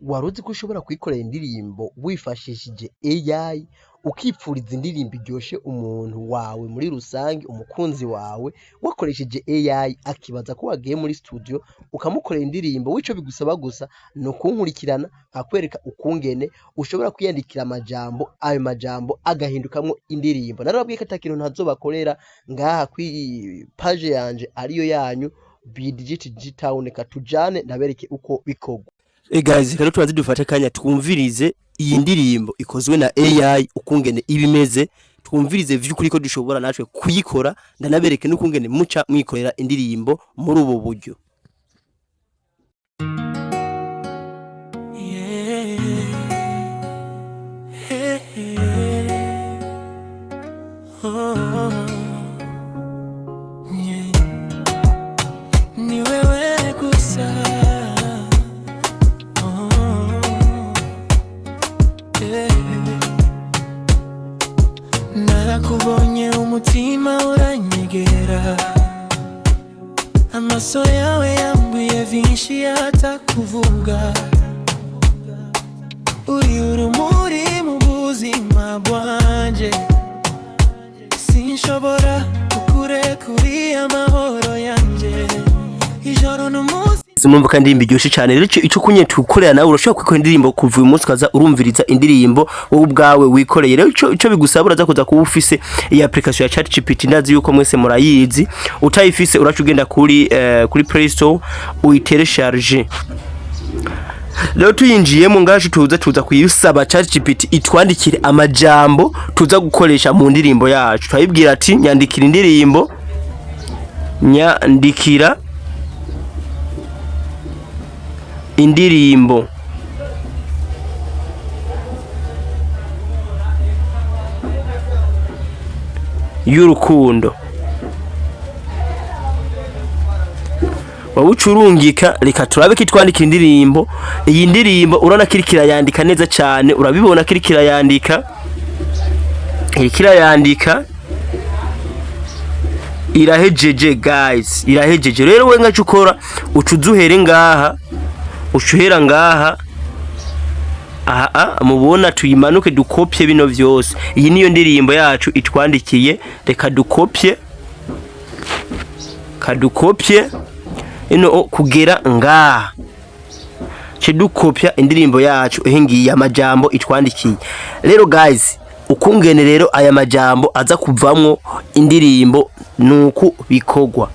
Wari uzi ko ushobora kwikorera indirimbo wifashishije AI, ukipfuriza indirimbo iryoshe umuntu wawe muri rusange, umukunzi wawe, wakoresheje AI akibaza ko wagiye muri studio ukamukorera indirimbo. Wico bigusaba gusa ni ukunkurikirana nkakwereka ukungene ushobora kwiyandikira amajambo, ayo majambo agahindukamwo indirimbo. Narababwiye ko ata kintu ntazobakorera ngaha kuri page yanje ariyo yanyu BDG Town. Reka tujane ndabereke uko bikorwa. Hey guys, rero tubanze dufate akanya twumvirize iyi ndirimbo ikozwe na AI ukungene iba imeze, twumvirize vy'ukuri ko dushobora natwe kuyikora, ndanabereke n'ukungene muca mwikorera indirimbo muri ubu buryo. Yeah. Oh, yeah. Ni wewe gusa. Oh, yeah. Narakubonye umutima uranyegera, amaso yawe yambwiye vyinshi atakuvuga. Uri urumuri mu buzima bwanje, sinshobora kukurekuri amahoro yanje ijoro n'umunsi. Murumva ko indirimbo iryoshe cyane. Rero ico kunye tukorera, nawe urashobora kwikora indirimbo kuva uyu munsi, ukaza urumviriza indirimbo wowe ubwawe wikoreye. Rero ico bigusaba, uraza kuza kuba ufise iyi application ya ChatGPT. Ndazi yuko mwese murayizi. Utayifise, uraca ugenda kuri Play Store uyitélécharge. Rero tuyinjiyemo ngacu, tuza kuyisaba ChatGPT itwandikire amajambo tuza gukoresha mu ndirimbo yacu. Turayibwira ati: "Nyandikira indirimbo, nyandikira indirimbo y'urukundo." Wowe ucurungika, reka turabe ko itwandikira indirimbo. Iyi ndirimbo urabona ko iriko irayandika neza cyane, urabibona ko iriko irayandika, iriko irayandika, irahejeje guys, irahejeje. Rero we ngaco ukora, uca uza uhere ngaha, uca uhera ngaha aha mubona, tuyimanuke dukopye bino vyose. Iyi niyo ndirimbo yacu itwandikiye. Reka dukopye, kadukopye ino kugera ngaha, ce dukopya indirimbo yacu. Ehe, ngiyi amajambo itwandikiye. Rero guys, ukungene rero aya majambo aza kuvamwo indirimbo nuku bikorwa.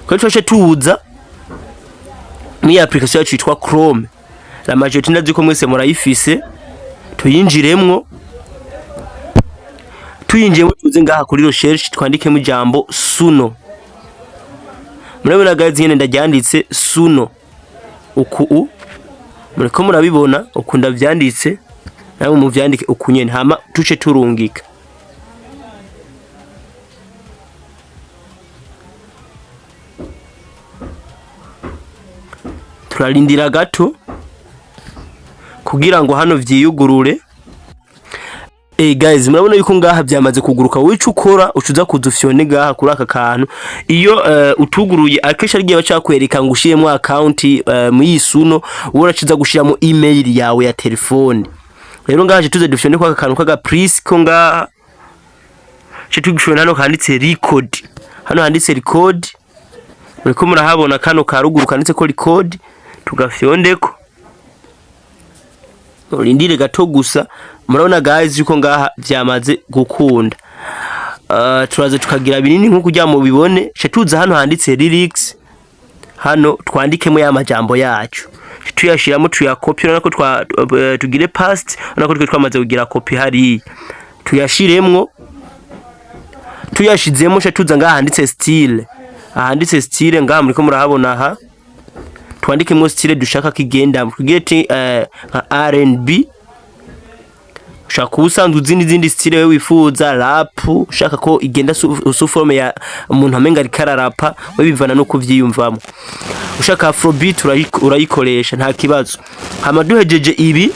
Ko twashe tuza muri application yacu yitwa Chrome, la majorité ndazi ko mwese murayifise, tuyinjiremwo. Tuyinjiyemo, tuze ngaha kuri recherche, twandikemo ijambo Suno. Murabona guys nyene ndaryanditse Suno uku muriko murabibona uku ndavyanditse, namwe muvyandike uku nyene, hama tuce turungika. Turarindira gato kugira ngo hano vyiyugurure. Guys, murabona yuko ngaha byamaze kuguruka. Wowe ico ukora, ucuza kuzufyone ngaha kuri aka kantu. Iyo utuguruye, akenshi arigiye bacakwereka ngo ushiremo account muri Suno, wowe uraciza gushiramo email yawe ya telefone. Rero ngaha tuze dufyone kwa aka kantu kaga plus ko ngaha, ce tugishobora hano handitse record. Hano handitse record, muriko murahabona kano ka ruguru kanditse ko record, tugafyondeko, urindire gato gusa. Murabona guys yuko ngaha vyamaze gukunda. Turaza tukagira binini nko kugira mu bibone, ce tuza hano handitse lyrics, hano twandikemo ya majambo yacu, tuyashiramo, tuyakopy. Urabona ko twa tugire paste, urabona ko twe twamaze kugira copy hariya, tuyashiremwo. Tuyashizemo, ce tuza ngaha handitse style. Ahanditse style ngaha muriko murahabona aha, twandikemo style dushaka kigenda, tugire ti nka R&B. Ushaka kuba usanzwe uzi n'izindi style wewe wifuza, rap, ushaka ko igenda sous forme ya umuntu amenga ariko ararapa, we bivana no kuvyiyumvamo. Ushaka afrobeat urayikoresha, nta kibazo. Hama duhejeje ibi,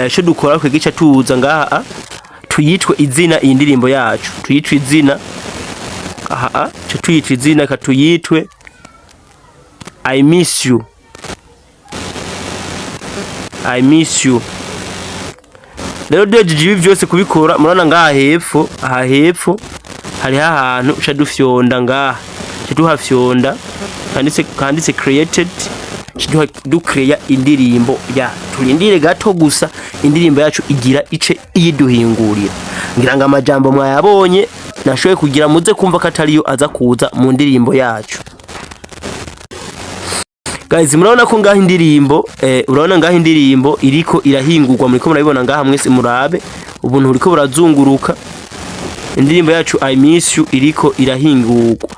cyo dukora kwigica, tuza ngaha tuyitwe izina iyi ndirimbo yacu, tuyitwe izina aha cyo tuyitwe izina, ka tuyitwe "I miss you". I miss you. Rero duhejeje ibi vyose kubikora, murabona ngaha hepfo, aha hepfo hariho ahantu uca dufyonda ngaha, uca tuhafyonda handitse created, uca ducreya indirimbo ya. Turindire gato gusa, indirimbo yacu igira ice iyiduhingurira. Ngira ngo amajambo mwayabonye nashoboye kugira muze kumva ko atariyo aza kuza mu ndirimbo yacu. Guys, murabona ko ngaha indirimbo, urabona ngaha indirimbo iriko irahingurwa, muriko murabibona ngaha mwese, murabe ubuntu buriko burazunguruka. Indirimbo yacu I miss you iriko irahingurwa,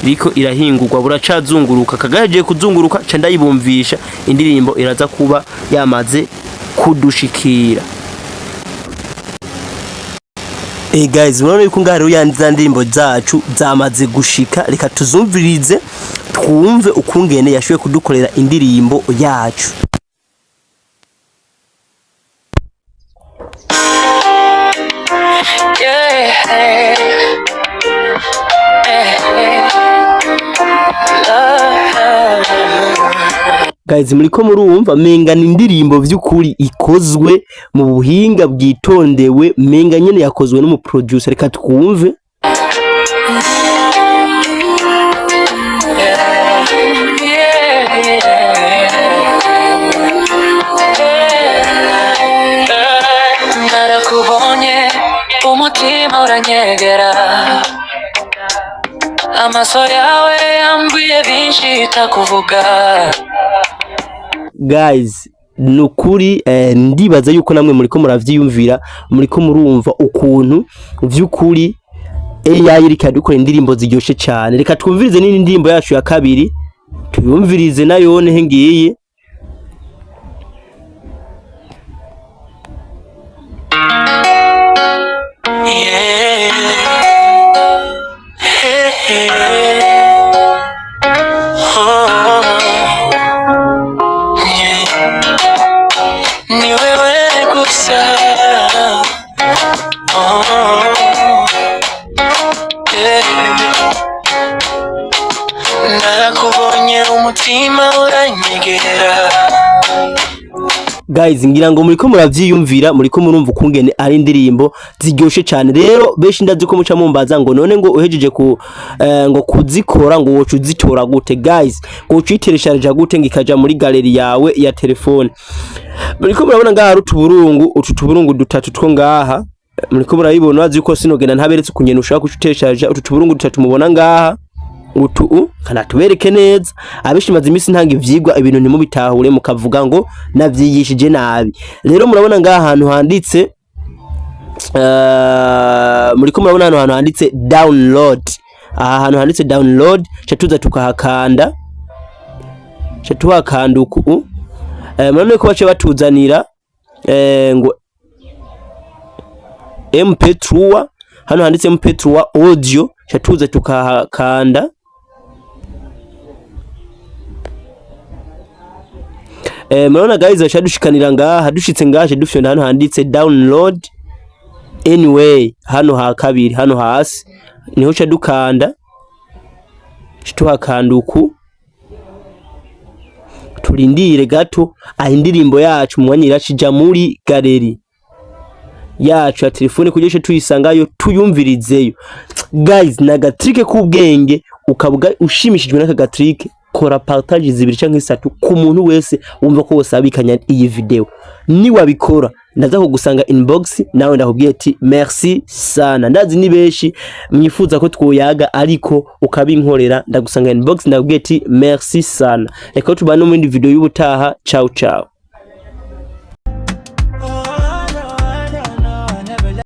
iriko irahingurwa, buracazunguruka. Kagahejeje kuzunguruka ca ndayibumvisha, indirimbo iraza kuba yamaze kudushikira. Guys, murabona yuko ngaha rero ya ndirimbo zacu zamaze gushika. Reka tuzumvirize twumve ukungene yashoboye kudukorera indirimbo yacu. Yeah. Guys, muriko murumva menga ni indirimbo vy'ukuri ikozwe mu buhinga bwitondewe, menga nyene yakozwe n'umu producer. Reka twumve. Narakubonye umutima uranyegera, amaso yawe yambwiye byinshi itakuvuga. Guys, nukuri ndibaza yuko namwe muriko muravyiyumvira, muriko murumva ukuntu vy'ukuri AI iriko iradukora indirimbo ziryoshe cane. Reka twumvirize n'indi ndirimbo yacu ya kabiri, tuyumvirize nayone he ngiyi. Yeah. Oh. Yeah. Ni wewe gusa. Oh. Yeah. Narakubonye umutima uranyegera. Guys, ngira ngo muriko muravyiyumvira, muriko murumva ukungene ari indirimbo ziryoshe cane. Rero benshi ndazi ko muca mumbaza ngo none ngo uhejeje ku ngo kuzikora ngo woca uzitora gute? Guys, ngo woca uyitereshaja gute ngo ikaja muri galeri yawe ya telefone? Muriko murabona ngaha hari utuburungu, utu tuburungu dutatu two ngaha muriko murabibona. Urazi yuko sinogenda ntaberetse ukungene ushobora kuca uteshaja utu tuburungu dutatu mubona ngaha utu kana tubereke neza. Abenshi maze iminsi ntanga ivyigwa, ibintu ntimubitahure mukavuga ngo navyigishije nabi. Rero murabona ngaha ahantu handitse, muriko murabona hano hantu handitse download. Aha hantu handitse download ca tuza tukahakanda, ca tuhakanda uku. Murabona ko bace batuzanira ngo MP3, hano handitse MP3 audio, ca tuza tukahakanda. Murabona guys, baca dushikanira ngaha. Dushitse ngaha ca dufyonda hano handitse download anyway, hano ha kabiri hano hasi niho ca dukanda, ca tuhakanda uku. Turindire gato, aho indirimbo yacu mu mwanya iracija muri galeri yacu ya telefone kugira ice tuyisangayo tuyumvirizeyo. Guys, ni agatrike k'ubwenge, ukaba ushimishijwe n'aka gatrike, kora partage zibiri canke zitatu ku muntu wese wumva ko wose abikanya iyi video. Niwabikora ndaza kugusanga inbox, nawe ndakubwiye ati merci sana. Ndazi ni benshi mwifuza ko twoyaga, ariko ukabinkorera ndagusanga inbox ndakubwiye ati merci sana. Reka tubane mu yindi video y'ubutaha. Ciao ciao.